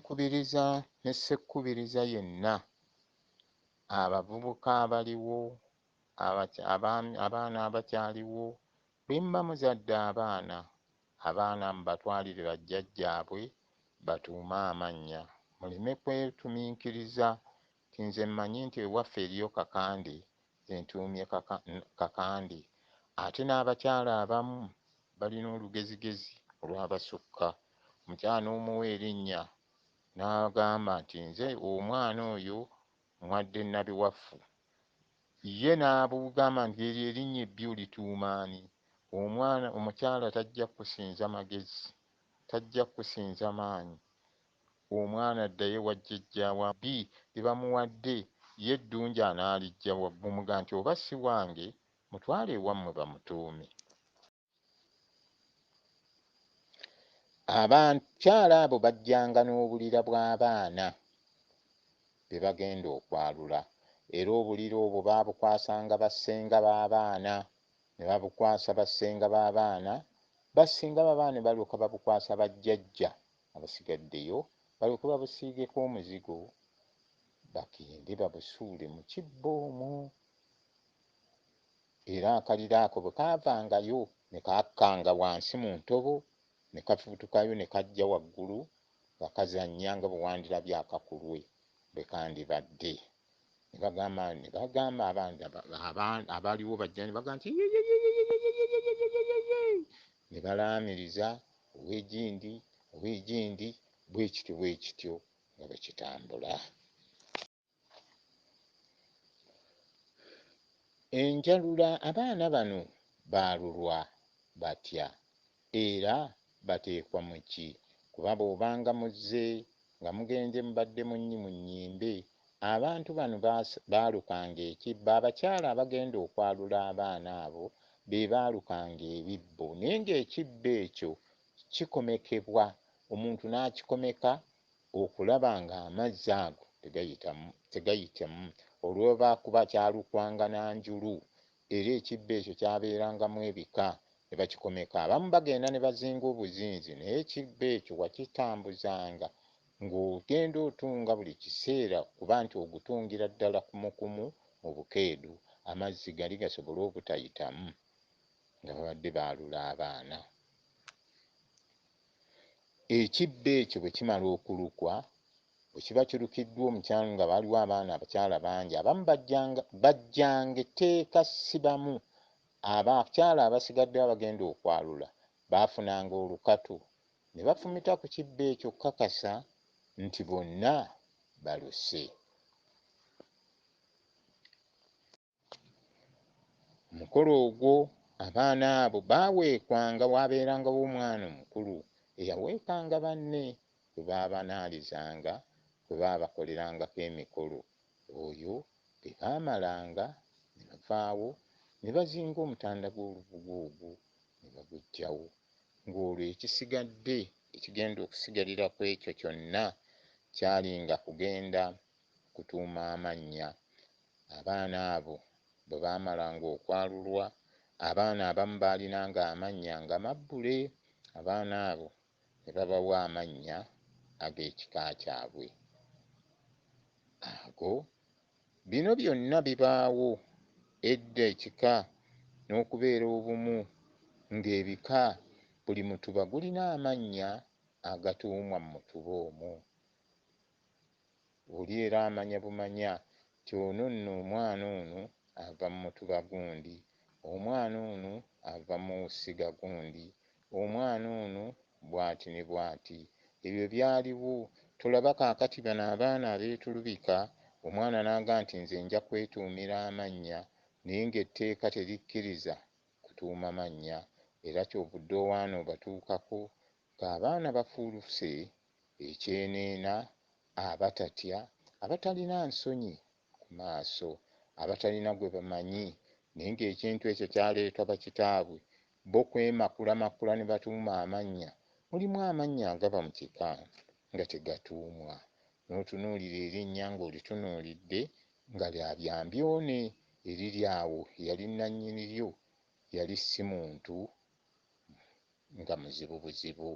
Nkubiriza ne ssekkubiriza yenna, abavubuka abaliwo, abaana abakyaliwo, bwe muba muzadde abaana, abaana mubatwalire bajjajjaabwe batuume amannya. Muleme kwetuminkiriza nti nze mmanyi nti ewaffe eriyo Kakande, nze ntuumye Kakande. Ate n'abakyala abamu balina olugezigezi olwabasukka. Omukyala n'omuwa erinnya n'agamba nti nze omwana oyo mmuwadde Nabiwafu. Ye n'abugamba nti eryo erinnya ebbi olituuma ani? Omwana omukyala tajja kukusinza magezi, tajja kukusinza maanyi. Omwana addayo ewa jjajjaawe bbi lye bamuwadde ye eddungi anaaliggya wa? Bw'omugamba nti oba si wange mutwale ewammwe bamutuume. Abakyala abo bajjanga n'obulira bw'abaana be bagenda okwalula era obulira obwo baabukwasanga bassenga b'abaana ne babukwasa bassenga b'abaana, bassenga b'abaana ne balyoka babukwasa bajjajja abasigaddeyo balyoke babusiigeko omuzigo bagende babusuule mu kibbo omwo. Era akaliro ako bwe kaavangayo ne kakkanga wansi mu ntobo ne kafubutukayo ne kajja waggulu nga kazannya nga bwe wandirabye akakulwe bwe kandibadde. Ne bagamba ne bagamba abaliwo bajja ne bagamba nti ne balaamiriza ow'egindi ow'egindi bwe kityo bwe kityo nga bwe kitambula. Enjalula abaana bano baalulwa batya era bateekwa mu ki? Kuba bw'obanga muzze nga mugenze mubadde mu nnyimbe, abantu bano baalukanga ekibbo. Abakyala abagenda okwalula abaana abo be baalukanga ebibbo naye ng'ekibbo ekyo kikomekebwa omuntu n'akikomeka okulaba ng'amazzi ago tegayitamu olw'oba kuba kyalukwanga na njulu era ekibbo ekyo kyabeerangamu ebika ne bakikomeka. Abamu bagenda ne bazinga obuzinzi naye ekibbo ekyo wakitambuzanga ng'ogenda otunga buli kiseera kuba nti ogutungira ddala kumukumu mu bukeedu amazzi gali gasobole obutayitamu nga babadde baalula abaana. Ekibbo ekyo bwe kimala okulukwa, bwe kiba kirukiddwa omukyala nga waliwo abaana abakyala bangi, abamu bajjanga etteeka ssibamu abakyala abasigaddewo abagenda okwalula baafunanga olukatu ne bafumita ku kibbo ekyo okukakasa nti bonna baluse. Omukolo ogwo abaana abo baaweekwanga, waabeerangawo omwana omukulu eyaweekanga banne bwe baabanaalizanga, bwe baabakolerangako emikolo. Oyo bwe baamalanga ne bavaawo ne bazinga omutanda gw'olubugo ogwo ne baguggyawo, ng'olwo ekisigadde ekigenda okusigalira ku ekyo kyonna kyalinga kugenda kutuuma amannya. Abaana abo bwe baamalanga okwalulwa, abaana abamu baalinanga amannya nga mabbule, abaana abo ne babawa amannya ag'ekika kyabwe. Ago bino byonna bibaawo edda ekika n'okubeera obumu ng'ebika buli mutuba gulina amannya agatuumwa mu mutuba omwo. Oli era amanya bumanya nti ono nno omwana ono ava mu mutuba gundi, omwana ono ava mu ssiga gundi, omwana ono bw'ati ne bw'ati. Ebyo byaliwo. Tolaba kaakati bano abaana abeetulubika omwana n'agamba nti nze nja kwetuumira amannya naye ng'etteeka terikkiriza kutuuma mannya era ky'ovudde owaana obatuukako ng'abaana bafuuse ekyeneena, abatatya, abatalina nsonyi ku maaso, abatalina gwe bamanyi naye ng'ekintu ekyo kyaleetwa bakitaabwe bo kwemakulamakula ne batuuma amannya. Mulimu amannya agaba mu kika nga tegatuumwa n'otunuulira erinnya ng'olitunuulidde nga lya byambyone eriri awo eyali nnannyini lyo yali si muntu nga muzibu buzibu.